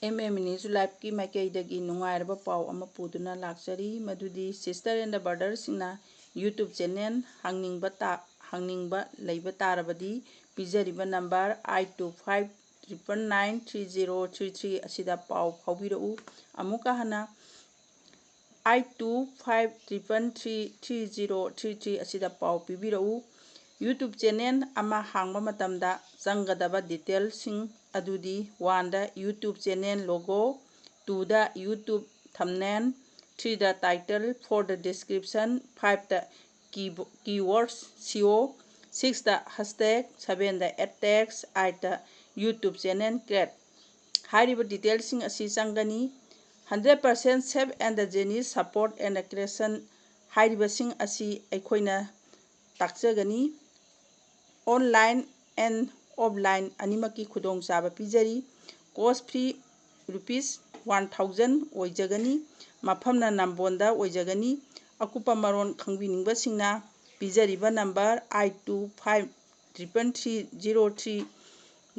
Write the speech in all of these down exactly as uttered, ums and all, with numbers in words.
M M news ꯂꯥꯏꯚꯀꯤ ꯃꯥꯏꯀꯩꯗꯒꯤ ꯅꯨꯡꯉꯥꯏꯔꯕ ꯄꯥꯎ ꯑꯃ ꯄꯨꯗꯨꯅ ꯂꯥꯛꯆꯔꯤ꯫ ꯃꯗꯨꯗꯤ sister and brotherꯁꯤꯡꯅ YouTube channel ꯍꯥꯡꯅꯤꯡꯕ ꯇꯥ-, ꯍꯥꯡꯅꯤꯡꯕ ꯂꯩꯕ ꯇꯥꯔꯕꯗꯤ, ꯄꯤꯖꯔꯤꯕ number eight two five triple nine three zero three three ꯑꯁꯤꯗ ꯄꯥꯎ ꯐꯥꯎꯕꯤꯔꯛꯎ꯫ ꯑꯃꯨꯛꯀ ꯍꯟꯅ eight two five triple three three zero three three ꯑꯁꯤꯗ ꯄꯥꯎ ꯄꯤꯕꯤꯔꯛꯎ꯫ YouTube channel ꯑꯃ ꯍꯥꯡꯕ ꯃꯇꯝꯗ ꯆꯪꯒꯗꯕ detailꯁꯤꯡ ꯑꯗꯨꯗꯤ, oneꯗ YouTube channel logo, twoꯗ YouTube thumbnail, threeꯗ title, fourꯗ description, fiveꯇ keybo-, keywords, S E O, sixꯇ hashtag, sevenꯗ ad text, eightꯇ YouTube channel create꯫ ꯍꯥꯏꯔꯤꯕ detailꯁꯤꯡ ꯑꯁꯤ ꯆꯪꯒꯅꯤ꯫ Hundred percent safe and genuine support and creation ꯍꯥꯏꯔꯤꯕꯁꯤꯡ ꯑꯁꯤ ꯑꯩꯈꯣꯏꯅ ꯇꯥꯛꯆꯒꯅꯤ꯫ Online and offline ꯑꯅꯤꯃꯛꯀꯤ ꯈꯨꯗꯣꯡꯆꯥꯕ ꯄꯤꯖꯔꯤ꯫ Cost fee rupees one thousand ꯑꯣꯏꯖꯒꯅꯤ꯫ ꯃꯐꯝꯅ ꯅꯝꯕꯣꯜꯗ ꯑꯣꯏꯖꯒꯅꯤ꯫ ꯑꯀꯨꯞꯄ ꯃꯔꯣꯜ ꯈꯪꯕꯤꯅꯤꯡꯕꯁꯤꯡꯅ ꯄꯤꯖꯔꯤꯕ number eight two five triple three zero three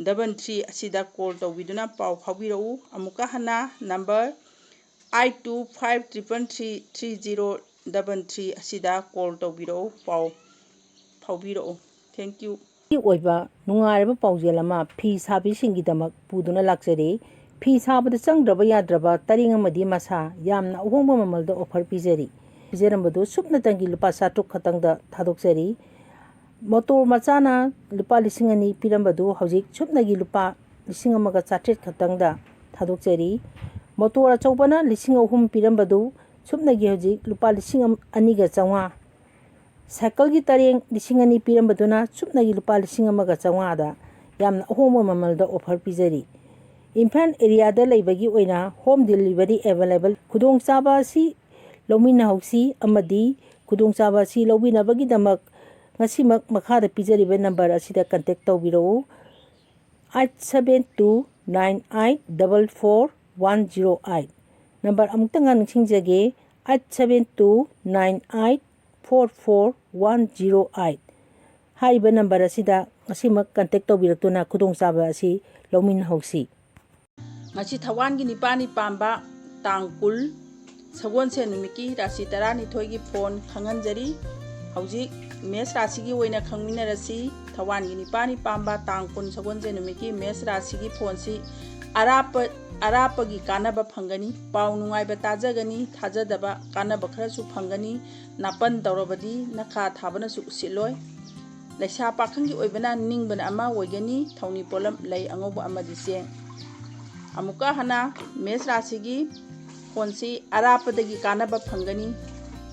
double three ꯑꯁꯤꯗ call ꯇꯧꯕꯤꯗꯨꯅ ꯄꯥꯎ ꯐꯥꯎꯕꯤꯔꯛꯎ꯫ ꯑꯃꯨꯛꯀ ꯍꯟꯅ number eight two five triple three three zero double three ꯑꯁꯤꯗ call ꯇꯧꯕꯤꯔꯛꯎ, ꯄꯥꯎ ꯐꯥꯎꯕꯤꯔꯛꯎ꯫ Thank you꯫ ꯑꯣꯏꯕ ꯅꯨꯡꯉꯥꯏꯔꯕ ꯄꯥꯎꯖꯦꯜ ꯑꯃ ꯐꯤ ꯁꯥꯕꯤꯁꯤꯡꯒꯤꯗꯃꯛ ꯄꯨꯗꯨꯅ ꯂꯥꯛꯆꯔꯤ꯫ ꯐꯤ ꯁꯥꯕꯗ ꯆꯪꯗ꯭ꯔꯕ ꯌꯥꯗ꯭ꯔꯕ ꯇꯔꯦꯡ ꯑꯃꯗꯤ ꯃꯁꯥ ꯌꯥꯝꯅ ꯑꯍꯣꯡꯕ ꯃꯃꯜꯗ offer ꯄꯤꯖꯔꯤ꯫ ꯄꯤꯖꯔꯝꯕꯗꯨ ꯁꯨꯞꯅꯇꯪꯒꯤ ꯂꯨꯄꯥ ꯆꯥꯇ꯭ꯔꯨꯛ ꯈꯛꯇꯪꯗ ꯊꯥꯗꯣꯛꯆꯔꯤ꯫ ꯃꯣꯇꯣꯔ ꯃꯆꯥꯅ ꯂꯨꯄꯥ ꯂꯤꯁꯤꯡ ꯑꯅꯤ ꯄꯤꯔꯝꯕꯗꯨ ꯍꯧꯖꯤꯛ ꯁꯨꯞꯅꯒꯤ ꯂꯨꯄꯥ ꯂꯤꯁꯤꯡ ꯑꯃꯒ ꯆꯥꯇ꯭ꯔꯦꯠ ꯈꯛꯇꯪꯗ ꯊꯥꯗꯣꯛꯆꯔꯤ꯫ ꯃꯣꯇꯣꯔ ꯑꯆꯧꯕꯅ ꯂꯤꯁꯤꯡ ꯑꯍꯨꯝ ꯄꯤꯔꯝꯕꯗꯨ ꯁꯨꯞꯅꯒꯤ ꯍꯧꯖꯤꯛ ꯂꯨꯄꯥ ꯂꯤꯁꯤꯡ ꯑꯅꯤꯒ ꯆꯥꯝꯃꯉꯥ꯫ ꯁꯥꯏꯀꯜꯒꯤ ꯇꯔꯦꯡ ꯂꯤꯁꯤꯡ ꯑꯅꯤ ꯄꯤꯔꯝꯕꯗꯨꯅ ꯁꯨꯞꯅꯒꯤ ꯂꯨꯄꯥ ꯂꯤꯁꯤꯡ ꯑꯃꯒ ꯆꯥꯝꯃꯉꯥꯗ ꯌꯥꯝꯅ ꯑꯍꯣꯡꯕ ꯃꯃꯜꯗ offer ꯄꯤꯖꯔꯤ꯫ ꯏꯝꯐꯥꯜ areaꯗ ꯂꯩꯕꯒꯤ ꯑꯣꯏꯅ home delivery available꯫ ꯈꯨꯗꯣꯡꯆꯥꯕ ꯑꯁꯤ ꯂꯧꯃꯤꯟꯅꯍꯧꯁꯤ ꯑꯃꯗꯤ ꯈꯨꯗꯣꯡꯆꯥꯕ ꯑꯁꯤ ꯂꯧꯕꯤꯅꯕꯒꯤꯗꯃꯛ ꯉꯁꯤꯃꯛ ꯃꯈꯥꯗ ꯄꯤꯖꯔꯤꯕ number ꯑꯁꯤꯗ contact ꯇꯧꯕꯤꯔꯛꯎ, eight seven two nine eight double four one zero eight꯫ Number ꯑꯃꯨꯛꯇꯪꯒ ꯅꯤꯡꯁꯤꯡꯖꯒꯦ, eight seven two nine eight four four one zero eight꯫ ꯍꯥꯏꯔꯤꯕ number ꯑꯁꯤꯗ ꯉꯁꯤꯃꯛ contact ꯇꯧꯕꯤꯔꯛꯇꯨꯅ ꯈꯨꯗꯣꯡꯆꯥꯕ ꯑꯁꯤ ꯂꯧꯃꯤꯟꯅꯍꯧꯁꯤ꯫ ꯉꯁꯤ ꯊꯧꯋꯥꯟꯒꯤ ꯅꯤꯄꯥꯅꯤ ꯄꯥꯟꯕ ꯇꯥꯡ ꯀꯨꯟ ꯁꯒꯣꯜꯁꯦꯟ ꯅꯨꯃꯤꯠꯀꯤ ꯔꯥꯁꯤ ꯇꯔꯥꯅꯤꯊꯣꯏꯒꯤ ꯐꯣꯟ ꯈꯪꯍꯟꯖꯔꯤ꯫ ꯍꯧꯖꯤꯛ ꯃꯦꯁ ꯔꯥꯁꯤꯒꯤ ꯑꯣꯏꯅ ꯈꯪꯃꯤꯟꯅꯔꯁꯤ꯫ ꯊꯧꯋꯥꯟꯒꯤ ꯅꯤꯄꯥꯅꯤ ꯄꯥꯟꯕ ꯇꯥꯡ ꯀꯨꯟ ꯁꯒꯣꯜꯁꯦꯟ ꯅꯨꯃꯤꯠꯀꯤ ꯃꯦꯁ ꯔꯥꯁꯤꯒꯤ ꯐꯣꯟꯁꯤ ꯑꯔꯥꯞꯄ, ꯑꯔꯥꯞꯄꯒꯤ ꯀꯥꯟꯅꯕ ꯐꯪꯒꯅꯤ꯫ ꯄꯥꯎ ꯅꯨꯡꯉꯥꯏꯕ ꯇꯥꯖꯒꯅꯤ꯫ ꯊꯥꯖꯗꯕ ꯀꯥꯟꯅꯕ ꯈꯔꯁꯨ ꯐꯪꯒꯅꯤ꯫ ꯅꯥꯄꯟ ꯇꯧꯔꯕꯗꯤ ꯅꯈꯥ ꯊꯥꯕꯅꯁꯨ ꯎꯁꯤꯠꯂꯣꯏ꯫ ꯂꯩꯁꯥ ꯄꯥꯈꯪꯒꯤ ꯑꯣꯏꯕꯅ ꯅꯤꯡꯕꯅ ꯑꯃ ꯑꯣꯏꯒꯅꯤ꯫ ꯊꯧꯅꯤ ꯄꯣꯠꯂꯝ ꯂꯩ ꯑꯉꯧꯕ ꯑꯃꯗꯤ ꯆꯦꯡ꯫ ꯑꯃꯨꯛꯀ ꯍꯟꯅ ꯃꯦꯁ ꯔꯥꯁꯤꯒꯤ ꯐꯣꯟꯁꯤ ꯑꯔꯥꯞꯄꯗꯒꯤ ꯀꯥꯟꯅꯕ ꯐꯪꯒꯅꯤ꯫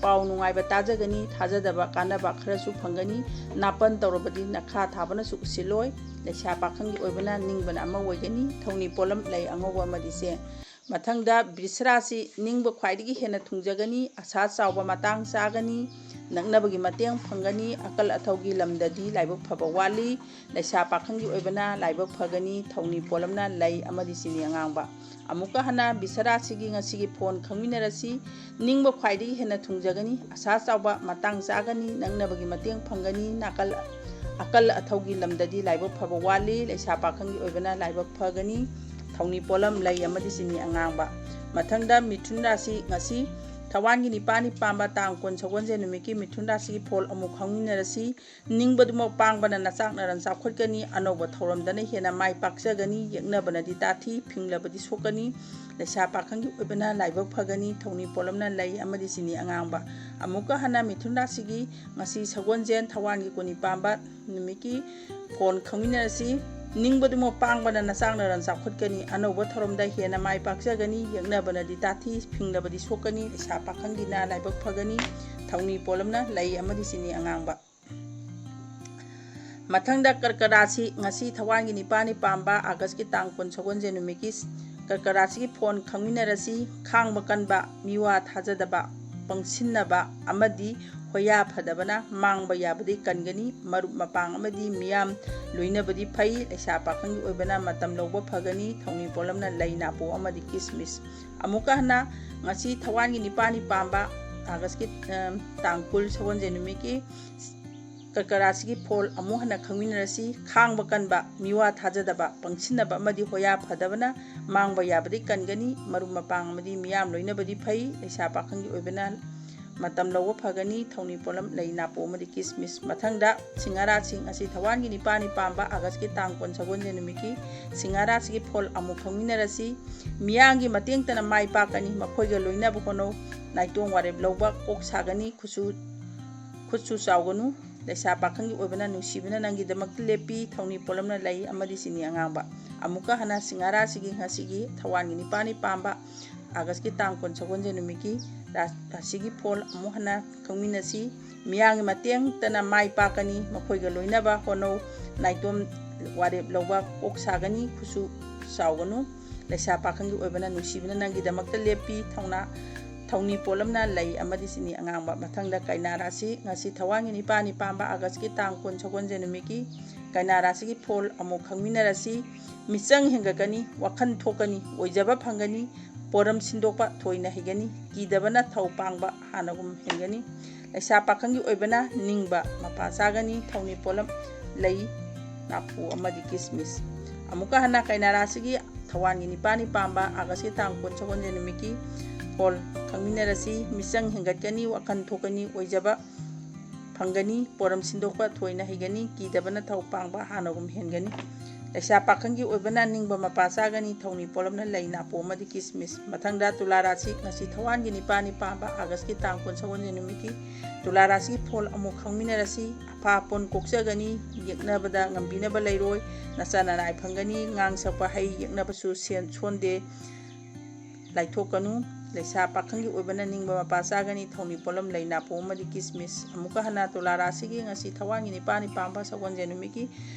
ꯄꯥꯎ ꯅꯨꯡꯉꯥꯏꯕ ꯇꯥꯖꯒꯅꯤ꯫ ꯊꯥꯖꯗꯕ ꯀꯥꯟꯅꯕ ꯈꯔꯁꯨ ꯐꯪꯒꯅꯤ꯫ ꯅꯥꯄꯟ ꯇꯧꯔꯕꯗꯤ ꯅꯈꯥ ꯊꯥꯕꯅꯁꯨ ꯎꯁꯤꯜꯂꯣꯏ꯫ ꯂꯩꯁꯥ ꯄꯥꯈꯪꯒꯤ ꯑꯣꯏꯕꯅ ꯅꯤꯡꯕꯅ ꯑꯃ ꯑꯣꯏꯒꯅꯤ꯫ ꯊꯧꯅꯤ ꯄꯣꯠꯂꯝ ꯂꯩ ꯑꯉꯧꯕ ꯑꯃꯗꯤ ꯆꯦꯡ꯫ ꯃꯊꯪꯗ ꯕ꯭ꯔꯤꯁꯔꯥꯁꯤ ꯅꯤꯡꯕ ꯈ꯭ꯋꯥꯏꯗꯒꯤ ꯍꯦꯟꯅ ꯊꯨꯡꯖꯒꯅꯤ꯫ ꯑꯁꯥ ꯆꯥꯎꯕ ꯃꯇꯥꯡ ꯆꯥꯒꯅꯤ꯫ ꯅꯛꯅꯕꯒꯤ ꯃꯇꯦꯡ ꯐꯪꯒꯅꯤ꯫ ꯑꯀꯜ ꯑꯊꯧꯒꯤ ꯂꯝꯗꯗꯤ ꯂꯥꯏꯕꯛ ꯐꯕ ꯋꯥꯠꯂꯤ꯫ ꯂꯩꯁꯥ ꯄꯥꯈꯪꯒꯤ ꯑꯣꯏꯕꯅ ꯂꯥꯏꯕꯛ ꯐꯒꯅꯤ꯫ ꯊꯧꯅꯤ ꯄꯣꯠꯂꯝꯅ ꯂꯩ ꯑꯃꯗꯤ ꯆꯤꯅꯤ ꯑꯉꯥꯡꯕ꯫ ꯑꯃꯨꯛꯀ ꯍꯟꯅ ꯕ꯭ꯔꯤꯁꯔꯥꯁꯤꯒꯤ ꯉꯁꯤꯒꯤ ꯐꯣꯟ ꯈꯪꯃꯤꯟꯅꯔꯁꯤ꯫ ꯅꯤꯡꯕ ꯈ꯭ꯋꯥꯏꯗꯒꯤ ꯍꯦꯟꯅ ꯊꯨꯡꯖꯒꯅꯤ꯫ ꯑꯁꯥ ꯆꯥꯎꯕ ꯃꯇꯥꯡ ꯆꯥꯒꯅꯤ꯫ ꯅꯛꯅꯕꯒꯤ ꯃꯇꯦꯡ ꯐꯪꯒꯅꯤ꯫ ꯅꯥꯀꯜ, ꯑꯀꯜ ꯑꯊꯧꯒꯤ ꯂꯝꯗꯗꯤ ꯂꯥꯏꯕꯛ ꯐꯕ ꯋꯥꯠꯂꯤ꯫ ꯂꯩꯁꯥ ꯄꯥꯈꯪꯒꯤ ꯑꯣꯏꯕꯅ ꯂꯥꯏꯕꯛ ꯐꯒꯅꯤ꯫ ꯊꯧꯅꯤ ꯄꯣꯠꯂꯝ ꯂꯩ ꯑꯃꯗꯤ ꯆꯤꯅꯤ ꯑꯉꯥꯡꯕ꯫ ꯃꯊꯪꯗ ꯃꯤꯊꯨꯟ ꯔꯥꯁꯤ ꯉꯁꯤ ꯊꯧꯋꯥꯟꯒꯤ ꯅꯤꯄꯥꯅꯤ ꯄꯥꯟꯕ ꯇꯥꯡ ꯀꯨꯟ ꯁꯒꯣꯜꯁꯦꯟ ꯅꯨꯃꯤꯠꯀꯤ ꯃꯤꯊꯨꯟ ꯔꯥꯁꯤꯒꯤ ꯐꯣꯜ ꯑꯃꯨꯛ ꯈꯪꯃꯤꯟꯅꯔꯁꯤ꯫ ꯅꯤꯡꯕꯗꯨꯃꯛ ꯄꯥꯡꯕꯅ ꯅꯆꯥꯛꯅꯔꯟ ꯆꯥꯎꯈꯠꯀꯅꯤ꯫ ꯑꯅꯧꯕ ꯊꯧꯔꯝꯗꯅ ꯍꯦꯟꯅ ꯃꯥꯏ ꯄꯥꯛꯆꯒꯅꯤ꯫ ꯌꯦꯛꯅꯕꯅꯗꯤ ꯇꯥꯊꯤ, ꯐꯤꯡꯂꯕꯗꯤ ꯁꯣꯛꯀꯅꯤ꯫ ꯂꯩꯁꯥ ꯄꯥꯈꯪꯒꯤ ꯑꯣꯏꯕꯅ ꯂꯥꯏꯕꯛ ꯐꯒꯅꯤ꯫ ꯊꯧꯅꯤ ꯄꯣꯠꯂꯝꯅ ꯂꯩ ꯑꯃꯗꯤ ꯆꯤꯅꯤ ꯑꯉꯥꯡꯕ꯫ ꯑꯃꯨꯛꯀ ꯍꯟꯅ ꯃꯤꯊꯨꯟ ꯔꯥꯁꯤꯒꯤ ꯉꯁꯤ ꯁꯒꯣꯜꯁꯦꯟ ꯊꯧꯋꯥꯟꯒꯤ ꯀꯨꯟꯅꯤ ꯄꯥꯟꯕ ꯅꯨꯃꯤꯠꯀꯤ ꯐꯣꯟ ꯈꯪꯃꯤꯟꯅꯔꯁꯤ꯫ ꯅꯤꯡꯕꯗꯨꯃꯛ ꯄꯥꯡꯕꯅ ꯅꯆꯥꯛꯅꯔꯟ ꯆꯥꯎꯈꯠꯀꯅꯤ꯫ ꯑꯅꯧꯕ ꯊꯧꯔꯝꯗ ꯍꯦꯟꯅ ꯃꯥꯏ ꯄꯥꯛꯆꯒꯅꯤ꯫ ꯌꯦꯛꯅꯕꯅꯗꯤ ꯇꯥꯊꯤ, ꯐꯤꯡꯂꯕꯗꯤ ꯁꯣꯛꯀꯅꯤ꯫ ꯂꯩꯁꯥ ꯄꯥꯈꯪꯒꯤꯅ ꯂꯥꯏꯕꯛ ꯐꯒꯅꯤ꯫ ꯊꯧꯅꯤ ꯄꯣꯠꯂꯝꯅ ꯂꯩ ꯑꯃꯗꯤ ꯆꯤꯅꯤ ꯑꯉꯥꯡꯕ꯫ ꯃꯊꯪꯗ ꯀꯔꯀ ꯔꯥꯁꯤ, ꯉꯁꯤ ꯊꯧꯋꯥꯟꯒꯤ ꯅꯤꯄꯥꯅꯤ ꯄꯥꯟꯕ ꯑꯥꯒꯁꯀꯤ ꯇꯥꯡ ꯀꯨꯟ ꯁꯒꯣꯜꯁꯦꯟ ꯅꯨꯃꯤꯠꯀꯤ ꯀꯔꯀ ꯔꯥꯁꯤꯒꯤ ꯐꯣꯟ ꯈꯪꯃꯤꯟꯅꯔꯁꯤ꯫ ꯈꯥꯡꯕ ꯀꯟꯕ, ꯃꯤꯋꯥ ꯊꯥꯖꯗꯕ, ꯄꯪꯁꯤꯟꯅꯕ ꯑꯃꯗꯤ ꯍꯣꯌꯥ ꯐꯗꯕꯅ ꯃꯥꯡꯕ ꯌꯥꯕꯗꯤ ꯀꯟꯒꯅꯤ꯫ ꯃꯔꯨꯞ ꯃꯄꯥꯡ ꯑꯃꯗꯤ ꯃꯤꯌꯥꯝ ꯂꯣꯏꯅꯕꯗꯤ ꯐꯩ꯫ ꯂꯩꯁꯥ ꯄꯥꯈꯪꯒꯤ ꯑꯣꯏꯕꯅ ꯃꯇꯝ ꯂꯧꯕ ꯐꯒꯅꯤ꯫ ꯊꯧꯅꯤ ꯄꯣꯠꯂꯝꯅ ꯂꯩ, ꯅꯥꯄꯣ ꯑꯃꯗꯤ ꯀꯤꯁꯃꯤꯁ꯫ ꯑꯃꯨꯛꯀ ꯍꯟꯅ ꯉꯁꯤ ꯊꯧꯋꯥꯟꯒꯤ ꯅꯤꯄꯥꯅꯤ ꯄꯥꯟꯕ ꯑꯥꯒꯁꯀꯤ, ꯑ, ꯇꯥꯡ ꯀꯨꯟ ꯁꯒꯣꯜꯁꯦꯟ ꯅꯨꯃꯤꯠꯀꯤ ꯀꯔꯀꯔꯥꯁꯤꯒꯤ ꯐꯣꯜ ꯑꯃꯨꯛ ꯍꯟꯅ ꯈꯪꯃꯤꯟꯅꯔꯁꯤ꯫ ꯈꯥꯡꯕ ꯀꯟꯕ, ꯃꯤꯋꯥ ꯊꯥꯖꯗꯕ, ꯄꯪꯁꯤꯟꯅꯕ ꯑꯃꯗꯤ ꯍꯣꯌꯥ ꯐꯗꯕꯅ ꯃꯥꯡꯕ ꯌꯥꯕꯗꯤ ꯀꯟꯒꯅꯤ꯫ ꯃꯔꯨꯞ ꯃꯄꯥꯡ ꯑꯃꯗꯤ ꯃꯤꯌꯥꯝ ꯂꯣꯏꯅꯕꯗꯤ ꯐꯩ꯫ ꯂꯩꯁꯥ ꯄꯥꯈꯪꯒꯤ ꯑꯣꯏꯕꯅ ꯃꯇꯝ ꯂꯧꯕ ꯐꯒꯅꯤ꯫ ꯊꯧꯅꯤ ꯄꯣꯠꯂꯝ ꯂꯩ, ꯅꯥꯄꯣ ꯑꯃꯗꯤ ꯀꯤꯁꯃꯤꯁ꯫ ꯃꯊꯪꯗ ꯁꯤꯡꯍꯥꯔꯥꯁꯤꯡ ꯑꯁꯤ ꯊꯋꯥꯟꯒꯤ ꯅꯤꯄꯥꯅꯤ ꯄꯥꯝꯕ ꯑꯥꯒꯁꯀꯤ ꯇꯥꯡ ꯀꯨꯟ ꯁꯒꯣꯜꯁꯦꯟ ꯅꯨꯃꯤꯠꯀꯤ ꯁꯤꯡꯍꯥꯔꯥꯁꯤꯒꯤ ꯐꯣꯜ ꯑꯃꯨꯛ ꯈꯪꯃꯤꯟꯅꯔꯁꯤ꯫ ꯃꯤꯌꯥꯝꯒꯤ ꯃꯇꯦꯡꯇꯅ ꯃꯥꯏ ꯄꯥꯛꯀꯅꯤ꯫ ꯃꯈꯣꯏꯒ ꯂꯣꯏꯅꯕ ꯍꯣꯠꯅꯧ꯫ ꯅꯥꯏꯇꯣꯝ ꯋꯥꯔꯦꯞ ꯂꯧꯕ ꯀꯣꯛ ꯁꯥꯒꯅꯤ꯫ ꯈꯨꯠꯁꯨ ꯈꯨꯠꯁꯨ ꯆꯥꯎꯒꯅꯨ꯫ ꯂꯩꯁꯥ ꯄꯥꯈꯪꯒꯤ ꯑꯣꯏꯕꯅ ꯅꯨꯡꯁꯤꯕꯅ ꯅꯪꯒꯤꯗꯃꯛꯇ ꯂꯦꯞꯄꯤ꯫ ꯊꯧꯅꯤ ꯄꯣꯠꯂꯝꯅ ꯂꯩ ꯑꯃꯗꯤ ꯆꯤꯅꯤ ꯑꯉꯥꯡꯕ꯫ ꯑꯃꯨꯛꯀ ꯍꯟꯅ ꯁꯤꯡꯍꯥꯔꯥꯁꯤꯒꯤ ꯉꯁꯤꯒꯤ ꯊꯋꯥꯟꯒꯤ ꯅꯤꯄꯥꯅꯤ ꯄꯥꯝꯕ ꯑꯥꯒꯁꯀꯤ ꯇꯥꯡ ꯀꯨꯟ ꯁꯒꯣꯜꯁꯦꯟ ꯅꯨꯃꯤꯠꯀꯤ ꯔꯥ-, ꯔꯥꯁꯤꯒꯤ ꯐꯣꯜ ꯑꯃꯨꯛ ꯍꯟꯅ ꯈꯪꯃꯤꯟꯅꯁꯤ꯫ ꯃꯤꯌꯥꯝꯒꯤ ꯃꯇꯦꯡꯇꯅ ꯃꯥꯏ ꯄꯥꯛꯀꯅꯤ꯫ ꯃꯈꯣꯏꯒ ꯂꯣꯏꯅꯕ ꯍꯣꯠꯅꯧ꯫ ꯅꯥꯏꯇꯣꯝ ꯋꯥꯔꯦꯞ ꯂꯧꯕ ꯀꯣꯛ ꯁꯥꯒꯅꯤ꯫ ꯈꯨꯠꯁꯨ ꯆꯥꯎꯒꯅꯨ꯫ ꯂꯩꯁꯥ ꯄꯥꯈꯪꯒꯤ ꯑꯣꯏꯕꯅ ꯅꯨꯡꯁꯤꯕꯅ ꯅꯪꯒꯤꯗꯃꯛꯇ ꯂꯦꯞꯄꯤ꯫ ꯊꯧꯅꯥ ꯊꯧꯅꯤ ꯄꯣꯠꯂꯝꯅ ꯂꯩ ꯑꯃꯗꯤ ꯆꯤꯅꯤ ꯑꯉꯥꯡꯕ꯫ ꯃꯊꯪꯗ ꯀꯩꯅꯥ ꯔꯥꯁꯤ꯫ ꯉꯁꯤ ꯊꯋꯥꯟꯒꯤ ꯅꯤꯄꯥꯅꯤ ꯄꯥꯝꯕ ꯑꯥꯒꯁꯀꯤ ꯇꯥꯡ ꯀꯨꯟ ꯁꯒꯣꯜꯁꯦꯟ ꯅꯨꯃꯤꯠꯀꯤ ꯀꯩꯅꯥ ꯔꯥꯁꯤꯒꯤ ꯐꯣꯜ ꯑꯃꯨꯛ ꯈꯪꯃꯤꯟꯅꯔꯁꯤ꯫ ꯃꯤꯆꯪ ꯍꯦꯟꯒꯠꯀꯅꯤ, ꯋꯥꯈꯜ ꯊꯣꯛꯀꯅꯤ, ꯑꯣꯏꯖꯕ ꯐꯪꯒꯅꯤ, ꯄꯣꯔꯝ ꯁꯤꯟꯗꯣꯛꯄ ꯊꯣꯏꯅ ꯍꯩꯒꯅꯤ, ꯀꯤꯗꯕꯅ ꯊꯧ ꯄꯥꯡꯕ ꯍꯥꯟꯅꯒꯨꯝ ꯍꯦꯟꯒꯅꯤ꯫ ꯂꯩꯁꯥ ꯄꯥꯈꯪꯒꯤ ꯑꯣꯏꯕꯅ ꯅꯤꯡꯕ ꯃꯄꯥ ꯆꯥꯒꯅꯤ꯫ ꯊꯧꯅꯤ ꯄꯣꯠꯂꯝ ꯂꯩ, ꯅꯥꯄꯨ ꯑꯃꯗꯤ ꯀꯤꯁꯃꯤꯁ꯫ ꯑꯃꯨꯛꯀ ꯍꯟꯅ ꯀꯩꯅꯥ ꯔꯥꯁꯤꯒꯤ ꯊꯋꯥꯟꯒꯤ ꯅꯤꯄꯥꯅꯤ ꯄꯥꯝꯕ ꯑꯥꯒꯁꯀꯤ ꯇꯥꯡ ꯀꯨꯟ ꯁꯒꯣꯜꯁꯦꯟ ꯅꯨꯃꯤꯠꯀꯤ ꯐꯣꯜ ꯈꯪꯃꯤꯟꯅꯔꯁꯤ꯫ ꯃꯤꯆꯪ ꯍꯦꯟꯒꯠꯀꯅꯤ, ꯋꯥꯈꯜ ꯊꯣꯛꯀꯅꯤ, ꯑꯣꯏꯖꯕ ꯐꯪꯒꯅꯤ, ꯄꯣꯔꯝ ꯁꯤꯟꯗꯣꯛꯄ ꯊꯣꯏꯅ ꯍꯩꯒꯅꯤ, ꯀꯤꯗꯕꯅ ꯊꯧ ꯄꯥꯡꯕ ꯍꯥꯟꯅꯒꯨꯝ ꯍꯦꯟꯒꯅꯤ꯫ ꯂꯩꯁꯥ ꯄꯥꯈꯪꯒꯤ ꯑꯣꯏꯕꯅ ꯅꯤꯡꯕ ꯃꯄꯥ ꯆꯥꯒꯅꯤ꯫ ꯊꯧꯅꯤ ꯄꯣꯠꯂꯝꯅ ꯂꯩ, ꯅꯥꯄꯣ ꯑꯃꯗꯤ ꯀꯤꯁꯃꯤꯁ꯫ ꯃꯊꯪꯗ ꯇꯨꯂꯥ ꯔꯥꯁꯤ꯫ ꯉꯁꯤ ꯊꯋꯥꯟꯒꯤ ꯅꯤꯄꯥꯅꯤ ꯄꯥꯝꯕ ꯑꯥꯒꯁꯀꯤ ꯇꯥꯡ ꯀꯨꯟ ꯁꯒꯣꯜꯁꯦꯟ ꯅꯨꯃꯤꯠꯀꯤ ꯇꯨꯂꯥ ꯔꯥꯁꯤꯒꯤ ꯐꯣꯜ ꯑꯃꯨꯛ ꯈꯪꯃꯤꯟꯅꯔꯁꯤ꯫ ꯑꯐꯥ ꯑꯄꯣꯟ ꯀꯣꯛꯆꯒꯅꯤ, ꯌꯦꯛꯅꯕꯗ ꯉꯝꯕꯤꯅꯕ ꯂꯩꯔꯣꯏ, ꯅꯆꯥ ꯅꯅꯥꯏ ꯐꯪꯒꯅꯤ, ꯉꯥꯡ ꯁꯛꯄ ꯍꯩ ꯌꯦꯛꯅꯕꯁꯨ ꯁꯦꯟ ꯁꯣꯟꯗꯦ꯫ ꯂꯥꯏꯊꯣꯛꯀꯅꯨ꯫ ꯂꯩꯁꯥ ꯄꯥꯈꯪꯒꯤ ꯑꯣꯏꯕꯅ ꯅꯤꯡꯕ ꯃꯄꯥ ꯆꯥꯒꯅꯤ꯫ ꯊꯧꯅꯤ ꯄꯣꯠꯂꯝ ꯂꯩ, ꯅꯥꯄꯣ ꯑꯃꯗꯤ ꯀꯤꯁꯃꯤꯁ꯫ ꯑꯃꯨꯛꯀ ꯍꯟꯅ ꯇꯨꯂꯥ ꯔꯥꯁꯤꯒꯤ ꯉꯁꯤ ꯊꯋꯥꯟꯒꯤ ꯅꯤꯄꯥꯅꯤ ꯄꯥꯝꯕ ꯁꯒꯣꯜꯁꯦꯟ ꯅꯨꯃꯤꯠꯀꯤ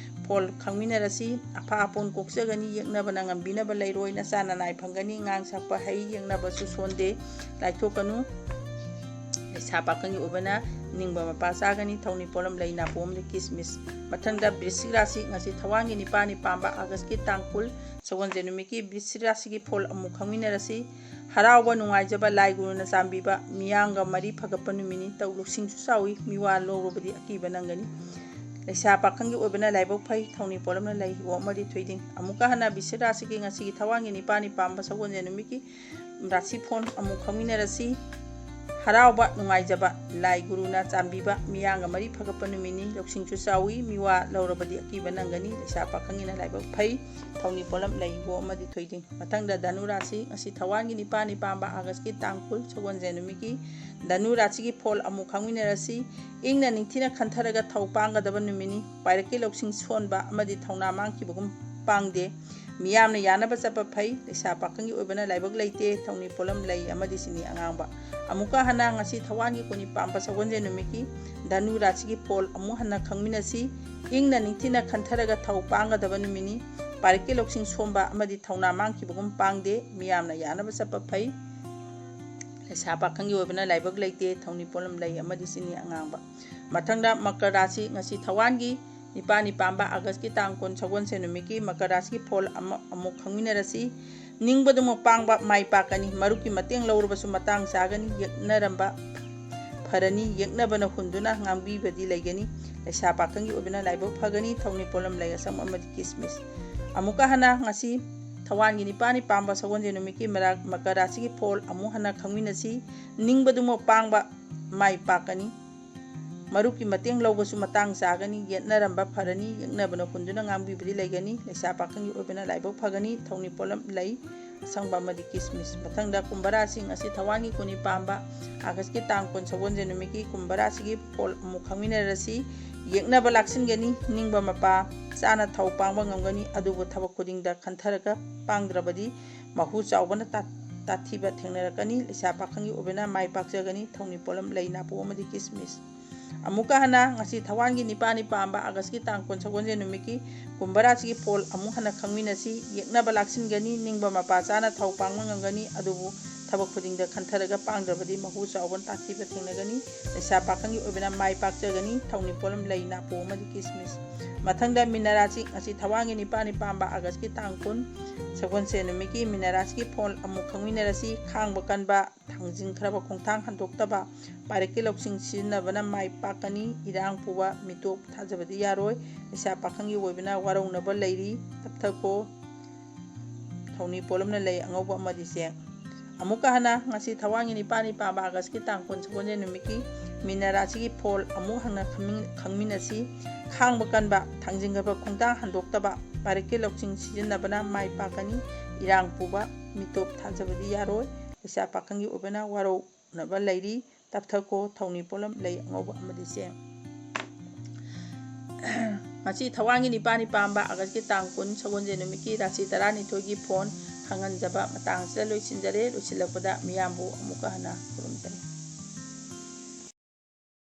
ꯐꯣꯜ ꯈꯪꯃꯤꯟꯅꯔꯁꯤ꯫ ꯑꯐꯥ ꯑꯄꯣꯟ ꯀꯣꯛꯆꯒꯅꯤ, ꯌꯦꯛꯅꯕꯅ ꯉꯝꯕꯤꯅꯕ ꯂꯩꯔꯣꯏ, ꯅꯆꯥ ꯅꯅꯥꯏ ꯐꯪꯒꯅꯤ, ꯉꯥꯡ ꯁꯛꯄ ꯍꯩ ꯌꯦꯛꯅꯕꯁꯨ ꯁꯣꯟꯗꯦ꯫ ꯂꯥꯏꯊꯣꯛꯀꯅꯨ꯫ ꯂꯩꯁꯥ ꯄꯥꯈꯪꯒꯤ ꯑꯣꯏꯕꯅ ꯅꯤꯡꯕ ꯃꯄꯥ ꯆꯥꯒꯅꯤ꯫ ꯊꯧꯅꯤ ꯄꯣꯠꯂꯝ ꯂꯩ, ꯅꯥꯄꯣꯝ ꯑꯃꯗꯤ ꯀꯤꯁꯃꯤꯁ꯫ ꯃꯊꯪꯗ ꯕ꯭ꯔꯤꯁꯤꯛ ꯔꯥꯁꯤ, ꯉꯁꯤ ꯊꯋꯥꯟꯒꯤ ꯅꯤꯄꯥꯅꯤ ꯄꯥꯟꯕ ꯑꯥꯒꯁꯀꯤ ꯇꯥꯡ ꯀꯨꯟ ꯁꯒꯣꯜꯁꯦꯟ ꯅꯨꯃꯤꯠꯀꯤ ꯕ꯭ꯔꯤꯁꯤꯛ ꯔꯥꯁꯤꯒꯤ ꯐꯣꯜ ꯑꯃꯨꯛ ꯈꯪꯃꯤꯟꯅꯔꯁꯤ꯫ ꯍꯔꯥꯎꯕ ꯅꯨꯡꯉꯥꯏꯖꯕ, ꯂꯥꯏ ꯒꯨꯔꯨꯅ ꯆꯥꯟꯕꯤꯕ, ꯃꯤꯌꯥꯝꯒ ꯃꯔꯤ ꯐꯒꯠꯄ ꯅꯨꯃꯤꯠꯅꯤ꯫ ꯇꯧ ꯂꯧꯁꯤꯡꯁꯨ ꯆꯥꯎꯏ, ꯃꯤꯋꯥ ꯂꯧꯔꯨꯕꯗꯤ ꯑꯀꯤꯕ ꯅꯪꯒꯅꯤ꯫ ꯂꯩꯁꯥ ꯄꯥꯈꯪꯒꯤ ꯑꯣꯏꯕꯅ ꯂꯥꯏꯕꯛ ꯐꯩ꯫ ꯊꯧꯅꯤ ꯄꯣꯠꯂꯝꯅ ꯂꯩ, ꯑꯣꯛ ꯑꯃꯗꯤ ꯊꯣꯏꯗꯤꯡ꯫ ꯑꯃꯨꯛꯀ ꯍꯟꯅ ꯕ꯭ꯔꯤꯁꯤꯛ ꯔꯥꯁꯤꯒꯤ ꯉꯁꯤꯒꯤ ꯊꯋꯥꯟꯒꯤ ꯅꯤꯄꯥꯅꯤ ꯄꯥꯟꯕ ꯁꯒꯣꯜꯁꯦꯟ ꯅꯨꯃꯤꯠꯀꯤ ꯔꯥꯁꯤ ꯐꯣꯜ ꯑꯃꯨꯛ ꯈꯪꯃꯤꯟꯅꯔꯁꯤ꯫ ꯍꯔꯥꯎꯕ ꯅꯨꯡꯉꯥꯏꯖꯕ, ꯂꯥꯏ ꯒꯨꯔꯨꯅ ꯆꯥꯟꯕꯤꯕ, ꯃꯤꯌꯥꯝꯒ ꯃꯔꯤ ꯐꯒꯠꯄ ꯅꯨꯃꯤꯠꯅꯤ꯫ ꯂꯧꯁꯤꯡꯁꯨ ꯆꯥꯎꯏ, ꯃꯤꯋꯥ ꯂꯧꯔꯕꯗꯤ ꯑꯀꯤꯕ ꯅꯪꯒꯅꯤ꯫ ꯂꯩꯁꯥ ꯄꯥꯈꯪꯒꯤꯅ ꯂꯥꯏꯕꯛ ꯐꯩ꯫ ꯊꯧꯅꯤ ꯄꯣꯠꯂꯝ ꯂꯩ, ꯑꯣꯛ ꯑꯃꯗꯤ ꯊꯣꯏꯗꯤꯡ꯫ ꯃꯊꯪꯗ ꯙꯅꯨ ꯔꯥꯁꯤ, ꯉꯁꯤ ꯊꯋꯥꯟꯒꯤ ꯅꯤꯄꯥꯅꯤ ꯄꯥꯟꯕ ꯑꯥꯒꯁꯀꯤ ꯇꯥꯡ ꯀꯨꯟ ꯁꯒꯣꯜꯁꯦꯟ ꯅꯨꯃꯤꯠꯀꯤ ꯙꯅꯨ ꯔꯥꯁꯤꯒꯤ ꯐꯣꯜ ꯑꯃꯨꯛ ꯈꯪꯃꯤꯟꯅꯔꯁꯤ꯫ ꯏꯪꯅ ꯅꯤꯡꯊꯤꯅ ꯈꯟꯊꯔꯒ ꯊꯧ ꯄꯥꯡꯒꯗꯕ ꯅꯨꯃꯤꯠꯅꯤ꯫ ꯄꯥꯏꯔꯛꯀꯤ ꯂꯧꯁꯤꯡ ꯁꯣꯟꯕ ꯑꯃꯗꯤ ꯊꯧꯅꯥ ꯃꯥꯡꯈꯤꯕꯒꯨꯝ ꯄꯥꯡꯗꯦ꯫ ꯃꯤꯌꯥꯝꯅ ꯌꯥꯅꯕ ꯆꯠꯄ ꯐꯩ꯫ ꯂꯩꯁꯥ ꯄꯥꯈꯪꯒꯤ ꯑꯣꯏꯕꯅ ꯂꯥꯏꯕꯛ ꯂꯩꯇꯦ꯫ ꯊꯧꯅꯤ ꯄꯣꯠꯂꯝ ꯂꯩ ꯑꯃꯗꯤ ꯆꯤꯅꯤ ꯑꯉꯥꯡꯕ꯫ ꯑꯃꯨꯛꯀ ꯍꯟꯅ ꯉꯁꯤ ꯊꯋꯥꯟꯒꯤ ꯀꯨꯟꯅꯤ ꯄꯥꯟꯕ ꯁꯒꯣꯜꯁꯦꯟ ꯅꯨꯃꯤꯠꯀꯤ ꯙꯅꯨ ꯔꯥꯁꯤꯒꯤ ꯐꯣꯜ ꯑꯃꯨꯛ ꯍꯟꯅ ꯈꯪꯃꯤꯟꯅꯁꯤ꯫ ꯏꯪꯅ ꯅꯤꯡꯊꯤꯅ ꯈꯟꯊꯔꯒ ꯊꯧ ꯄꯥꯡꯒꯗꯕ ꯅꯨꯃꯤꯠꯅꯤ꯫ ꯄꯥꯏꯔꯛꯀꯤ ꯂꯧꯁꯤꯡ ꯁꯣꯟꯕ ꯑꯃꯗꯤ ꯊꯧꯅꯥ ꯃꯥꯡꯈꯤꯕꯒꯨꯝ ꯄꯥꯡꯗꯦ꯫ ꯃꯤꯌꯥꯝꯅ ꯌꯥꯅꯕ ꯆꯠꯄ ꯐꯩ꯫ ꯂꯩꯁꯥ ꯄꯥꯈꯪꯒꯤ ꯑꯣꯏꯕꯅ ꯂꯥꯏꯕꯛ ꯂꯩꯇꯦ꯫ ꯊꯧꯅꯤ ꯄꯣꯠꯂꯝ ꯂꯩ ꯑꯃꯗꯤ ꯆꯤꯅꯤ ꯑꯉꯥꯡꯕ꯫ ꯃꯊꯪꯗ ꯃꯀꯔ ꯔꯥꯁꯤ, ꯉꯁꯤ ꯊꯋꯥꯟꯒꯤ ꯅꯤꯄꯥꯅꯤ ꯄꯥꯟꯕ ꯑꯥꯒꯁꯀꯤ ꯇꯥꯡ ꯀꯨꯟ ꯁꯒꯣꯜꯁꯦꯟ ꯅꯨꯃꯤꯠꯀꯤ ꯃꯀꯔ ꯔꯥꯁꯤꯒꯤ ꯐꯣꯜ ꯑꯃ ꯑꯃꯨꯛ ꯈꯪꯃꯤꯟꯅꯔꯁꯤ꯫ ꯅꯤꯡꯕꯗꯨꯃꯛ ꯄꯥꯡꯕ ꯃꯥꯏ ꯄꯥꯛꯀꯅꯤ꯫ ꯃꯔꯨꯞꯀꯤ ꯃꯇꯦꯡ ꯂꯧꯔꯕꯁꯨ ꯃꯇꯥꯡ ꯆꯥꯒꯅꯤ꯫ ꯌꯦꯛꯅꯔꯝꯕ ꯐꯔꯅꯤ꯫ ꯌꯦꯛꯅꯕꯅ ꯍꯨꯟꯗꯨꯅ ꯉꯥꯡꯕꯤꯕꯗꯤ ꯂꯩꯒꯅꯤ꯫ ꯂꯩꯁꯥ ꯄꯥꯈꯪꯒꯤ ꯑꯣꯏꯕꯅ ꯂꯥꯏꯕꯛ ꯐꯒꯅꯤ꯫ ꯊꯧꯅꯤ ꯄꯣꯠꯂꯝ ꯂꯩ ꯑꯁꯪꯕ ꯑꯃꯗꯤ ꯀꯤꯁꯃꯤꯁ꯫ ꯑꯃꯨꯛꯀ ꯍꯟꯅ ꯉꯁꯤ ꯊꯋꯥꯟꯒꯤ ꯅꯤꯄꯥꯅꯤ ꯄꯥꯟꯕ ꯁꯒꯣꯜꯁꯦꯟ ꯅꯨꯃꯤꯠꯀꯤ ꯃꯔꯛ ꯃꯀꯔ ꯔꯥꯁꯤꯒꯤ ꯐꯣꯜ ꯑꯃꯨꯛ ꯍꯟꯅ ꯈꯪꯃꯤꯟꯅꯁꯤ꯫ ꯅꯤꯡꯕꯗꯨꯃꯛ ꯄꯥꯡꯕ ꯃꯥꯏ ꯄꯥꯛꯀꯅꯤ꯫ ꯃꯔꯨꯞꯀꯤ ꯃꯇꯦꯡ ꯂꯧꯕꯁꯨ ꯃꯇꯥꯡ ꯆꯥꯒꯅꯤ꯫ ꯌꯦꯠꯅꯔꯝꯕ ꯐꯔꯅꯤ꯫ ꯌꯦꯛꯅꯕꯅ ꯍꯨꯟꯗꯨꯅ ꯉꯥꯡꯕꯤꯕꯗꯤ ꯂꯩꯒꯅꯤ꯫ ꯂꯩꯁꯥ ꯄꯥꯈꯪꯒꯤ ꯑꯣꯏꯕꯅ ꯂꯥꯏꯕꯛ ꯐꯒꯅꯤ꯫ ꯊꯧꯅꯤ ꯄꯣꯠꯂꯝ ꯂꯩ ꯑꯁꯪꯕ ꯑꯃꯗꯤ ꯀꯤꯁꯃꯤꯁ꯫ ꯃꯊꯪꯗ ꯀꯨꯝꯚ ꯔꯥꯁꯤ, ꯉꯁꯤ ꯊꯋꯥꯟꯒꯤ ꯀꯨꯟꯅꯤ ꯄꯥꯟꯕ ꯑꯥꯒꯁꯀꯤ ꯇꯥꯡ ꯀꯨꯟ ꯁꯒꯣꯜꯁꯦꯟ ꯅꯨꯃꯤꯠꯀꯤ ꯀꯨꯝꯚ ꯔꯥꯁꯤꯒꯤ ꯐꯣꯜ ꯑꯃꯨꯛ ꯈꯪꯃꯤꯟꯅꯔꯁꯤ꯫ ꯌꯦꯛꯅꯕ ꯂꯥꯛꯁꯤꯟꯒꯅꯤ꯫ ꯅꯤꯡꯕ ꯃꯄꯥ ꯆꯥꯅ ꯊꯧ ꯄꯥꯡꯕ ꯉꯝꯒꯅꯤ꯫ ꯑꯗꯨꯕꯨ ꯊꯕꯛ ꯈꯨꯗꯤꯡꯗ ꯈꯟꯊꯔꯒ ꯄꯥꯡꯗ꯭ꯔꯕꯗꯤ ꯃꯍꯨ ꯆꯥꯎꯕꯅ ꯇꯥ-, ꯇꯥꯊꯤꯕ ꯊꯦꯡꯅꯔꯛꯀꯅꯤ꯫ ꯂꯩꯁꯥ ꯄꯥꯈꯪꯒꯤ ꯑꯣꯏꯕꯅ ꯃꯥꯏ ꯄꯥꯛꯆꯒꯅꯤ꯫ ꯊꯧꯅꯤ ꯄꯣꯠꯂꯝ ꯂꯩ, ꯅꯥꯄꯨ ꯑꯃꯗꯤ ꯀꯤꯁꯃꯤꯁ꯫ ꯑꯃꯨꯛꯀ ꯍꯟꯅ ꯉꯁꯤ ꯊꯋꯥꯟꯒꯤ ꯅꯤꯄꯥꯅꯤ ꯄꯥꯟꯕ ꯑꯥꯒꯁꯀꯤ ꯇꯥꯡ ꯀꯨꯟ ꯁꯒꯣꯜꯁꯦꯟ ꯅꯨꯃꯤꯠꯀꯤ ꯀꯨꯝꯚ ꯔꯥꯁꯤꯒꯤ ꯐꯣꯜ ꯑꯃꯨꯛ ꯍꯟꯅ ꯈꯪꯃꯤꯟꯅꯁꯤ꯫ ꯌꯦꯛꯅꯕ ꯂꯥꯛꯁꯤꯟꯒꯅꯤ꯫ ꯅꯤꯡꯕ ꯃꯄꯥ ꯆꯥꯅ ꯊꯧ ꯄꯥꯡꯕ ꯉꯝꯒꯅꯤ꯫ ꯑꯗꯨꯕꯨ ꯊꯕꯛ ꯈꯨꯗꯤꯡꯗ ꯈꯟꯊꯔꯒ ꯄꯥꯡꯗ꯭ꯔꯕꯗꯤ ꯃꯍꯨ ꯆꯥꯎꯕ ꯇꯥꯊꯤꯕ ꯊꯦꯡꯅꯒꯅꯤ꯫ ꯂꯩꯁꯥ ꯄꯥꯈꯪꯒꯤ ꯑꯣꯏꯕꯅ ꯃꯥꯏ ꯄꯥꯛꯆꯒꯅꯤ꯫ ꯊꯧꯅꯤ ꯄꯣꯠꯂꯝ ꯂꯩ, ꯅꯥꯄꯨ ꯑꯃꯗꯤ ꯀꯤꯁꯃꯤꯁ꯫ ꯃꯊꯪꯗ ꯃꯤꯅ ꯔꯥꯁꯤ꯫ ꯉꯁꯤ ꯊꯋꯥꯟꯒꯤ ꯅꯤꯄꯥꯜꯅꯤ ꯄꯥꯟꯕ ꯑꯥꯒꯁꯀꯤ ꯇꯥꯡ ꯀꯨꯟ, ꯁꯒꯣꯜꯁꯦꯟ ꯅꯨꯃꯤꯠꯀꯤ ꯃꯤꯅ ꯔꯥꯁꯤꯒꯤ ꯐꯣꯜ ꯑꯃꯨꯛ ꯈꯪꯃꯤꯟꯅꯔꯁꯤ꯫ ꯈꯥꯡꯕ ꯀꯟꯕ, ꯊꯥꯡꯖꯤꯟ ꯈꯔꯕ ꯈꯣꯡꯊꯥꯡ ꯍꯟꯗꯣꯛꯇꯕ, ꯄꯥꯏꯔꯛꯀꯤ ꯂꯧꯁꯤꯡ ꯁꯤꯖꯤꯟꯅꯕꯅ ꯃꯥꯏ ꯄꯥꯛꯀꯅꯤ꯫ ꯏꯔꯥꯡ ꯄꯨꯕ, ꯃꯤꯇꯣꯞ ꯊꯥꯖꯕꯗꯤ ꯌꯥꯔꯣꯏ꯫ ꯂꯩꯁꯥ ꯄꯥꯈꯪꯒꯤ ꯑꯣꯏꯕꯅ ꯋꯥꯔꯧꯅꯕ ꯂꯩꯔꯤ꯫ ꯇꯞꯊꯈꯣ꯫ ꯊꯧꯅꯤ ꯄꯣꯠꯂꯝꯅ ꯂꯩ ꯑꯉꯧꯕ ꯑꯃꯗꯤ ꯆꯦꯡ꯫ ꯑꯃꯨꯛꯀ ꯍꯟꯅ ꯉꯁꯤ ꯊꯋꯥꯟꯒꯤ ꯅꯤꯄꯥꯜꯅꯤ ꯄꯥꯟꯕ ꯑꯥꯒꯁꯀꯤ ꯇꯥꯡ ꯀꯨꯟ ꯁꯒꯣꯜꯁꯦꯟ ꯅꯨꯃꯤꯠꯀꯤ ꯃꯤꯅ ꯔꯥꯁꯤꯒꯤ ꯐꯣꯜ ꯑꯃꯨꯛ ꯍꯟꯅ ꯈꯪꯃꯤꯟ-, ꯈꯪꯃꯤꯟꯅꯁꯤ꯫ ꯈꯥꯡꯕ ꯀꯟꯕ, ꯊꯥꯡꯖꯤꯟ ꯈꯔꯕ ꯈꯣꯡꯊꯥꯡ ꯍꯟꯗꯣꯛꯇꯕ, ꯄꯥꯏꯔꯛꯀꯤ ꯂꯧꯁꯤꯡ ꯁꯤꯖꯤꯟꯅꯕꯅ ꯃꯥꯏ ꯄꯥꯛꯀꯅꯤ꯫ ꯏꯔꯥꯡ ꯄꯨꯕ, ꯃꯤꯇꯣꯞ ꯊꯥꯖꯕꯗꯤ ꯌꯥꯔꯣꯏ꯫ ꯂꯩꯁꯥ ꯄꯥꯈꯪꯒꯤ ꯑꯣꯏꯕꯅ ꯋꯥꯔꯧꯅꯕ ꯂꯩꯔꯤ꯫ ꯇꯞꯊꯈꯣ꯫ ꯊꯧꯅꯤ ꯄꯣꯠꯂꯝ ꯂꯩ ꯑꯉꯧꯕ ꯑꯃꯗꯤ ꯆꯦꯡ꯫ ꯉꯁꯤ ꯊꯋꯥꯟꯒꯤ ꯅꯤꯄꯥꯜꯅꯤ ꯄꯥꯟꯕ ꯑꯥꯒꯁꯀꯤ ꯇꯥꯡ ꯀꯨꯟ ꯁꯒꯣꯜꯁꯦꯟ ꯅꯨꯃꯤꯠꯀꯤ ꯔꯥꯁꯤ ꯇꯔꯥꯅꯤꯊꯣꯏꯒꯤ ꯐꯣꯟ ꯈꯪꯍꯟꯖꯕ ꯃꯇꯥꯡꯁꯤꯗ ꯂꯣꯏꯁꯤꯟꯖꯔꯦ꯫ ꯂꯣꯏꯁꯤꯜꯂꯛꯄꯗ ꯃꯤꯌꯥꯝꯕꯨ ꯑꯃꯨꯛꯀ ꯍꯟꯅ ꯈꯨꯔꯨꯝꯖꯔꯤ꯫